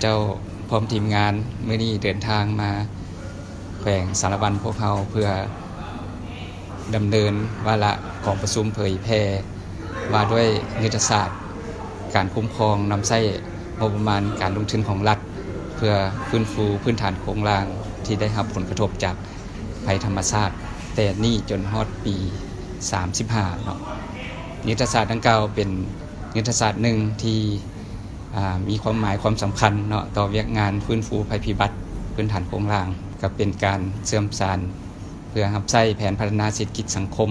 ເຈົ້າພ້ອມທີມງານມື້ນີ້ເດີນທາງມາແຂວງສາລະວັນພວກເຮົາ ເພື່ອດຳເນີນວາລະກອງປະຊຸມເຜີຍແຜ່ວ່າດ້ວຍຍຸດທະສາດການຄຸ້ມຄອງນຳໃຊ້ງົບປະມານການລົງທຶນຂອງລັດ ເພື່ອຟື້ນຟູພື້ນຖານໂຄງລ່າງທີ່ໄດ້ຮັບຜົນກະທົບຈາກໄພທຳມະຊາດ ແຕ່ນີ້ຈົນຮອດປີສາມສິບຫ້າເນາະ. ຍຸດທະສາດດັ່ງກ່າວເປັນຍຸດທະສາດໜຶ່ງທີ່ ອ່າ ມີຄວາມໝາຍຄວາມສຳຄັນເນາະ ຕໍ່ວຽກງານຟື້ນຟູໄພພິບັດພື້ນຖານໂຄງລ່າງ, ກໍເປັນການເຊື່ອມສານເພື່ອຮັບໃຊ້ແຜນພັດທະນາເສດຖະກິດສັງຄົມ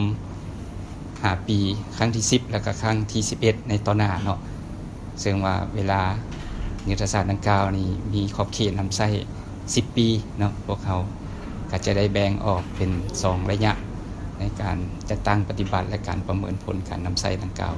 ຫ້າປີ ຄັ້ງທີສິບ ແລະ ກໍຄັ້ງທີສິບເອັດໃນຕໍ່ໜ້າເນາະ. ເຊິ່ງວ່າເວລາຍຸດທະສາດດັ່ງກ່າວນີ້ມີຂອບເຂດນຳໃຊ້ສິບປີເນາະ, ພວກເຮົາກໍຈະໄດ້ແບ່ງອອກເປັນສອງໄລຍະໃນການຈັດຕັ້ງປະຕິບັດ ແລະ ການປະເມີນຜົນການນຳໃຊ້ດັ່ງກ່າວ.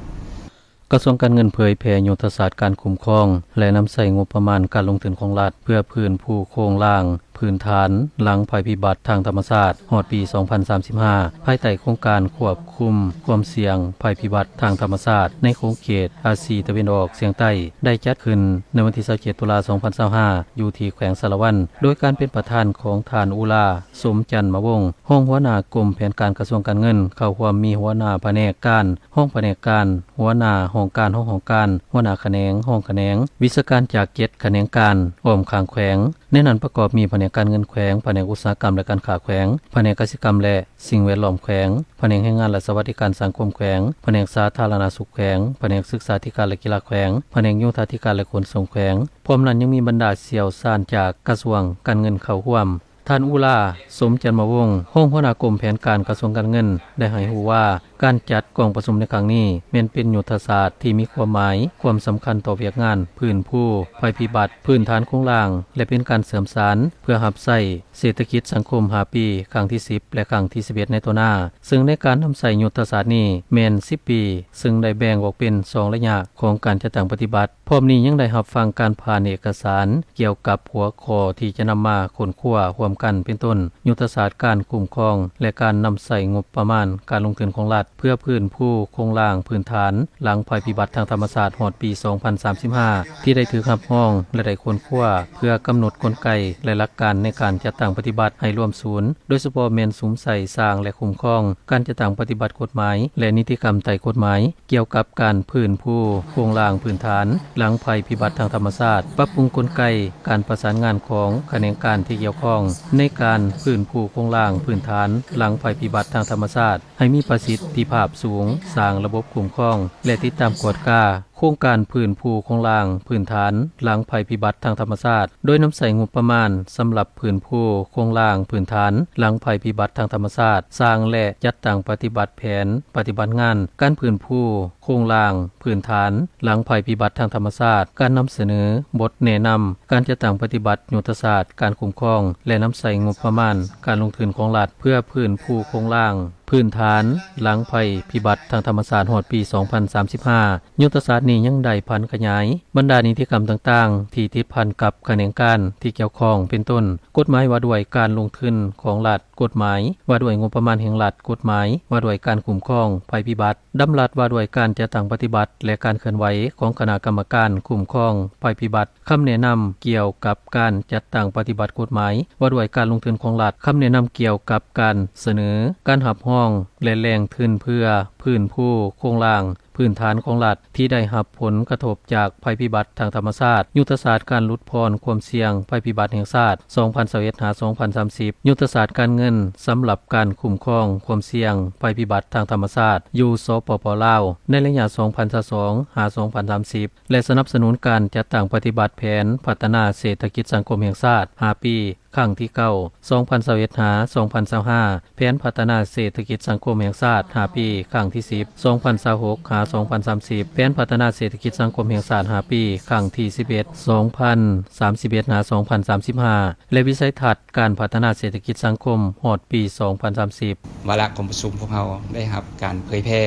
ກະຊວງການເງິນເຜີຍແຜ່ຍຸດທະສາດການຄຸ້ມຄອງ ແລະ ນຳໃຊ້ງົບປະມານການລົງທຶນຂອງລັດ ເພື່ອຟື້ນຟູໂຄງລ່າງພື້ນຖານຫຼັງໄພພິບັດທາງທຳມະຊາດ ຮອດປີສອງພັນສາມສິບຫ້າ ພາຍໃຕ້ໂຄງການຄວບຄຸມຄວາມສ່ຽງໄພພິບັດທາງທຳມະຊາດ ໃນຂົງເຂດອາຊີຕາເວັນອອກສຽງໃຕ້ ໄດ້ຈັດຂຶ້ນໃນວັນທີຊາວເຈັດ ຕຸລາ ສອງພັນຊາວຫ້າ ຢູ່ທີ່ແຂວງສາລະວັນ ໂດຍການເປັນປະທານຂອງທ່ານ ອຸລາ ສົມຈັນມະວົງ ຮອງຫົວໜ້າກົມແຜນການກະຊວງການເງິນ, ເຂົ້າຮ່ວມມີຫົວໜ້າພະແນກການ, ຮອງພະແນກການ, ຫົວໜ້າຫ້ອງການ, ຮອງຫ້ອງການ, ຫົວໜ້າຂະແໜງ, ຮອງຂະແໜງ, ວິຊາການຈາກເຈັດຂະແໜງການອ້ອມຂ້າງແຂວງ. ໃນນັ້ນປະກອບມີພະແນກການເງິນແຂວງ, ພະແນກອຸດສາຫະກຳ ແລະ ການຄ້າແຂວງ, ພະແນກກະສິກຳ ແລະ ສິ່ງແວດລ້ອມແຂວງ, ພະແນກແຮງງານ ແລະ ສະຫວັດດີການສັງຄົມແຂວງ, ພະແນກສາທາລະນະສຸກແຂວງ, ພະແນກສຶກສາທິການ ແລະ ກິລາແຂວງ, ພະແນກໂຍທາທິການ ແລະ ຂົນສົ່ງແຂວງ. ພ້ອມນັ້ນຍັງມີບັນດາຊ່ຽວຊານຈາກກະຊວງການເງິນເຂົ້າຮ່ວມ. ທ່ານ ອຸລາ ສົມຈັນມະວົງ ຮອງຫົວໜ້າກົມແຜນການກະຊວງການເງິນ ໄດ້ໃຫ້ຮູ້ວ່າ ການຈັດກອງປະຊຸມໃນຄັ້ງນີ້ ແມ່ນເປັນຍຸດທະສາດທີ່ມີຄວາມໝາຍ, ຄວາມສຳຄັນຕໍ່ວຽກງານຟື້ນຟູໄພພິບັດພື້ນຖານໂຄງລ່າງ ແລະ ເປັນການເຊື່ອມສານເພື່ອຮັບໃຊ້ເສດຖະກິດສັງຄົມຫ້າປີ ຄັ້ງທີສິບ ແລະ ຄັ້ງທີສິບເອັດໃນຕໍ່ໜ້າ, ເຊິ່ງໃນການນຳໃຊ້ຍຸດທະສາດນີ້ແມ່ນສິບປີ, ເຊິ່ງໄດ້ແບ່ງອອກເປັນສອງໄລຍະຂອງການຈັດຕັ້ງປະຕິບັດ. ພ້ອມນີ້ຍັງໄດ້ຮັບຟັງການຜ່ານເອກະສານກ່ຽວກັບຫົວຂໍ້ທີ່ຈະນຳມາຄົ້ນຄວ້າຮ່ວມກັນ ເປັນຕົ້ນ ຍຸດທະສາດການຄຸ້ມຄອງ ແລະ ການນຳໃຊ້ງົບປະມານການລົງທຶນຂອງລັດ ເພື່ອຟື້ນຟູໂຄງລ່າງພື້ນຖານຫຼັງໄພພິບັດທາງທຳມະຊາດຮອດປີສອງພັນສາມສິບຫ້າ ທີ່ໄດ້ຖືກຮັບຮອງ ແລະ ໄດ້ຄົ້ນຄວ້າເພື່ອກຳນົດກົນໄກ ແລະ ຫຼັກການໃນການຈັດຕັ້ງປະຕິບັດໃຫ້ລວມສູນ, ໂດຍສະເພາະແມ່ນສຸມໃສ່, ສ້າງ ແລະ ຄຸ້ມຄອງການຈັດຕັ້ງປະຕິບັດກົດໝາຍ ແລະ ນິຕິກຳໃຕ້ກົດໝາຍ ກ່ຽວກັບການຟື້ນຟູໂຄງລ່າງພື້ນຖານຫຼັງໄພພິບັດທາງທຳມະຊາດ, ປັບປຸງກົນໄກການປະສານງານຂອງຂະແໜງການທີ່ກ່ຽວຂ້ອງໃນການຟື້ນຟູໂຄງລ່າງພື້ນຖານຫຼັງໄພພິບັດທາງທຳມະຊາດໃຫ້ມີປະສິດທິພາບສູງ, ສ້າງລະບົບຄຸ້ມຄອງ ແລະ ຕິດຕາມກວດກາໂຄງການຟື້ນຟູໂຄງລ່າງພື້ນຖານຫຼັງໄພພິບັດທາງທຳມະຊາດ, ໂດຍນຳໃຊ້ງົບປະມານສຳລັບຟື້ນຟູໂຄງລ່າງພື້ນຖານຫຼັງໄພພິບັດທາງທຳມະຊາດ, ສ້າງ ແລະ ຈັດຕັ້ງປະຕິບັດແຜນປະຕິບັດງານການຟື້ນຟູ ໂຄງລ່າງພື້ນຖານຫຼັງໄພພິບັດທາງທຳມະຊາດ, ການນຳສະເໜີບົດແນະນຳການຈັດຕັ້ງປະຕິບັດຍຸດທະສາດການຄຸ້ມຄອງ ແລະ ນຳໃຊ້ງົບປະມານການລົງທຶນຂອງລັດ ເພື່ອຟື້ນຟູໂຄງລ່າງພື້ນຖານຫຼັງໄພພິບັດທາງທຳມະຊາດຮອດປີສອງພັນສາມສິບຫ້າ. ຍຸດທະສາດນີ້ຍັງໄດ້ຜັນຂະຫຍາຍບັນດານິຕິກຳຕ່າງໆທີ່ຕິດພັນກັບຂະແໜງການທີ່ກ່ຽວຂ້ອງ ເປັນຕົ້ນ ກົດໝາຍວ່າດ້ວຍການລົງທຶນຂອງລັດ, ກົດໝາຍວ່າດ້ວຍງົບປະມານແຫ່ງລັດ, ກົດໝາຍວ່າດ້ວຍການຄຸ້ມຄອງໄພພິບັດ, ດຳລັດວ່າດ້ວຍການຈັດຕັ້ງປະຕິບັດ ແລະ ການເຄື່ອນໄຫວຂອງຄະນະກຳມະການຄຸ້ມຄອງໄພພິບັດ, ຄຳແນະນຳກ່ຽວກັບການຈັດຕັ້ງປະຕິບັດກົດໝາຍວ່າດ້ວຍການລົງທຶນຂອງລັດ, ຄຳແນະນຳກ່ຽວກັບການສະເໜີການຮັບຮອງ ແລະ ແຫຼ່ງທຶນເພື່ອຟື້ນຟູໂຄງລ່າງ ພື້ນຖານຂອງລັດທີ່ໄດ້ຮັບຜົນກະທົບຈາກໄພພິບັດທາງທຳມະຊາດ, ຍຸດທະສາດການຫຼຸດຜ່ອນຄວາມສ່ຽງໄພພິບັດແຫ່ງຊາດ ສອງພັນຊາວເອັດ ຫາ ສອງພັນສາມສິບ, ຍຸດທະສາດການເງິນສຳລັບການຄຸ້ມຄອງຄວາມສ່ຽງໄພພິບັດທາງທຳມະຊາດຢູ່ ສປປ ລາວ ໃນໄລຍະ ສອງພັນຊາວສອງ ຫາ ສອງພັນສາມສິບ ແລະ ສະໜັບສະໜູນການຈັດຕັ້ງປະຕິບັດແຜນພັດທະນາເສດຖະກິດສັງຄົມແຫ່ງຊາດ ຫ້າປີ ຄັ້ງທີເກົ້າ ສອງພັນຊາວເອັດ ຫາ ສອງພັນຊາວຫ້າ, ແຜນພັດທະນາເສດຖະກິດສັງຄົມແຫ່ງຊາດ ຫ້າປີ ຄັ້ງທີສິບ ສອງພັນຊາວຫົກ ຫາ ສອງພັນສາມສິບ, ແຜນພັດທະນາເສດຖະກິດສັງຄົມແຫ່ງຊາດ ຫ້າປີ ຄັ້ງທີສິບເອັດ ສອງພັນສາມສິບເອັດ ຫາ ສອງພັນສາມສິບຫ້າ ແລະ ວິໄສທັດການພັດທະນາເສດຖະກິດສັງຄົມຮອດປີສອງພັນສາມສິບ. ວາລະກອງປະຊຸມພວກເຮົາໄດ້ຮັບການເຜີຍແຜ່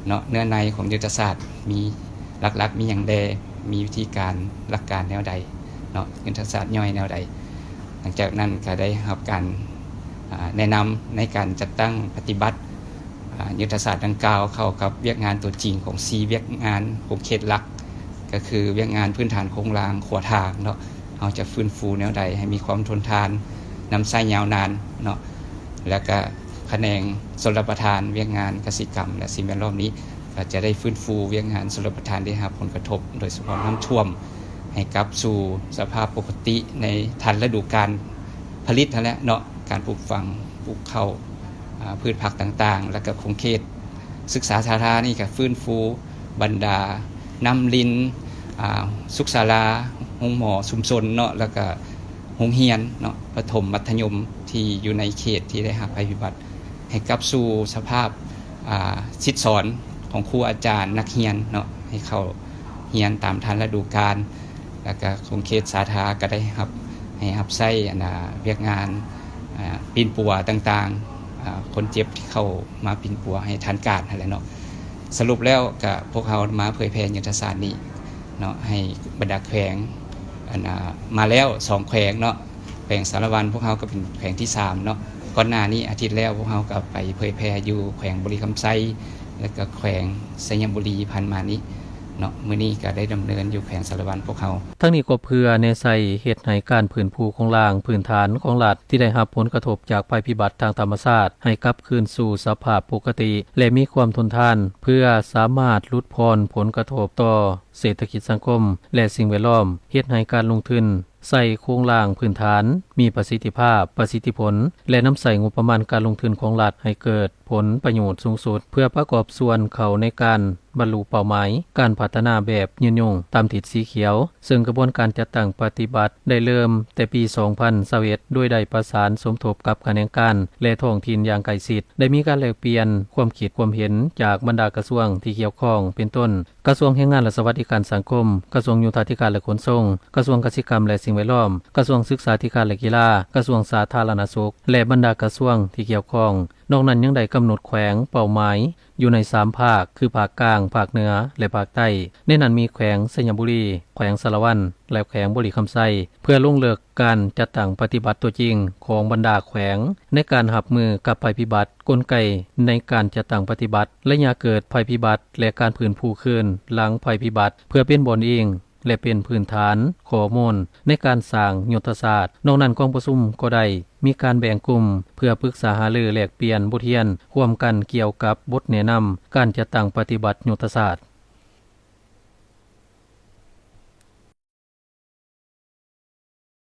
ເນາະ ເນື້ອໃນຂອງຍຸດທະສາດມີຫຼັກໆມີຫຍັງແດ່, ມີວິທີການ, ຫຼັກການແນວໃດເນາະ, ຍຸດທະສາດຍ່ອຍແນວໃດ. ຫຼັງຈາກນັ້ນກໍໄດ້ຮັບການ ອ່າ ແນະນຳໃນການຈັດຕັ້ງປະຕິບັດ ອ່າ ຍຸດທະສາດດັ່ງກ່າວເຂົ້າກັບວຽກງານຕົວຈິງຂອງສີ່ວຽກງານຂົງເຂດຫຼັກ ກໍຄືວຽກງານພື້ນຖານໂຄງລ່າງຂົວທາງເນາະ, ເຮົາຈະຟື້ນຟູແນວໃດໃຫ້ມີຄວາມທົນທານ, ນຳໃຊ້ຍາວນານເນາະ. ແລ້ວກະຂະແໜງຊົນລະປະທານ, ວຽກງານກະສິກຳ ແລະ ສິ່ງແວດລ້ອມນີ້ ກໍຈະໄດ້ຟື້ນຟູວຽກງານຊົນລະປະທານທີ່ໄດ້ຮັບຜົນກະທົບ, ໂດຍສະເພາະນ້ຳຖ້ວມ, ໃຫ້ກັບສູ່ສະພາບປົກກະຕິໃນທັນລະດູການຜະລິດຫັ້ນແຫຼະເນາະ, ການປູກຝັງ, ປູກເຂົ້າ, ອາ, ພືດຜັກຕ່າງໆ, ແລ້ວກໍຂົງເຂດສຶກສາສາທາລະນະນີ້ກໍຟື້ນຟູບັນດານ້ຳລິນ, ອາ, ສຸກສາລາ, ໂຮງໝໍຊຸມຊົນເນາະ, ແລ້ວກໍໂຮງຮຽນເນາະ, ປະຖົມມັດທະຍົມທີ່ຢູ່ໃນເຂດທີ່ໄດ້ຮັບໄພພິບັດ ໃຫ້ກັບສູ່ສະພາບ, ອາ, ສິດສອນຂອງຄູອາຈານ, ນັກຮຽນເນາະ, ໃຫ້ເຂົ້າຮຽນຕາມທັນລະດູການ. ແລ້ວກະຂົງເຂດສາທາລະນະກໍໄດ້ຮັບ, ໃຫ້ຮັບໃຊ້ ອັນນາ ວຽກງານ, ອາ, ປິ່ນປົວຕ່າງໆ, ອາ, ຄົນເຈັບທີ່ເຂົ້າມາປິ່ນປົວໃຫ້ທັນການຫັ້ນແຫຼະເນາະ. ສະຫຼຸບແລ້ວກະພວກເຮົາມາເຜີຍແຜ່ຍຸດທະສາດນີ້ເນາະ, ໃຫ້ບັນດາແຂວງ, ອັນນາ ມາແລ້ວສອງແຂວງເນາະ. ແຂວງສາລະວັນພວກເຮົາກໍເປັນແຂວງທີສາມເນາະ. ກ່ອນໜ້ານີ້ອາທິດແລ້ວ ພວກເຮົາກໍໄປເຜີຍແຜ່ຢູ່ແຂວງບໍລິຄຳໄຊ ແລະ ກໍແຂວງໄຊຍະບູລີຜ່ານມານີ້ເນາະ. ມື້ນີ້ກໍໄດ້ດຳເນີນຢູ່ແຂວງສາລະວັນພວກເຮົາ. ທັງນີ້ກໍເພື່ອແນໃສ່ເຮັດໃຫ້ການຟື້ນຟູໂຄງລ່າງພື້ນຖານຂອງລັດທີ່ໄດ້ຮັບຜົນກະທົບຈາກໄພພິບັດທາງທຳມະຊາດ ໃຫ້ກັບຄືນສູ່ສະພາບປົກກະຕິ ແລະ ມີຄວາມທົນທານ ເພື່ອສາມາດຫຼຸດຜ່ອນຜົນກະທົບຕໍ່ເສດຖະກິດສັງຄົມ ແລະ ສິ່ງແວດລ້ອມ, ເຮັດໃຫ້ການລົງທຶນ ໃສ່ໂຄງລ່າງພື້ນຖານມີປະສິດທິພາບ, ປະສິດທິຜົນ ແລະ ນຳໃຊ້ງົບປະມານການລົງທຶນຂອງລັດໃຫ້ເກີດຜົນປະໂຫຍດສູງສຸດ ເພື່ອປະກອບສ່ວນເຂົ້າໃນການບັນລຸເປົ້າໝາຍການພັດທະນາແບບຍືນຍົງຕາມທິດສີຂຽວ, ເຊິ່ງກະບວນການຈັດຕັ້ງປະຕິບັດໄດ້ເລີ່ມແຕ່ປີສອງພັນຊາວເອັດ ໂດຍໄດ້ປະສານສົມທົບກັບຂະແໜງການ ແລະ ທ້ອງຖິ່ນຢ່າງໃກ້ຊິດ, ໄດ້ມີການແລກປ່ຽນຄວາມຄິດຄວາມເຫັນຈາກບັນດາກະຊວງທີ່ກ່ຽວຂ້ອງ ເປັນຕົ້ນ ກະຊວງແຮງງານ ແລະ ສະຫວັດດີການສັງຄົມ, ກະຊວງໂຍທາທິການ ແລະ ຂົນສົ່ງ, ກະຊວງກະສິກຳ ແລະ ສິ່ງແວດລ້ອມ, ກະຊວງສຶກສາທິການ ແລະ ກິລາ, ກະຊວງສາທາລະນະສຸກ ແລະ ບັນດາກະຊວງທີ່ກ່ຽວຂ້ອງ. ນອກນັ້ນຍັງໄດ້ກຳນົດແຂວງເປົ້າໝາຍຢູ່ໃນສາມພາກ ຄື ພາກກາງ, ພາກເໜືອ ແລະ ພາກໃຕ້. ໃນນັ້ນມີແຂວງໄຊຍະບູລີ, ແຂວງສາລະວັນ ແລະ ແຂວງບໍລິຄຳໄຊ. ເພື່ອລົງເລິກການຈັດຕັ້ງປະຕິບັດຕົວຈິງຂອງບັນດາແຂວງ ໃນການຮັບມືກັບໄພພິບັດ, ກົນໄກໃນການຈັດຕັ້ງປະຕິບັດ, ໄລຍະເກີດໄພພິບັດ ແລະ ການຟື້ນຟູຄືນຫຼັງໄພພິບັດ ເພື່ອເປັນບ່ອນອີງ ແລະ ເປັນພື້ນຖານຂໍ້ມູນໃນການສ້າງຍຸດທະສາດ. ນອກນັ້ນ ກອງປະຊຸມກໍໄດ້ມີການແບ່ງກຸ່ມເພື່ອປຶກສາຫາລືແລກປ່ຽນບົດຮຽນຮ່ວມກັນກ່ຽວກັບບົດແນະນຳການຈັດຕັ້ງປະຕິບັດຍຸດທະສາດ.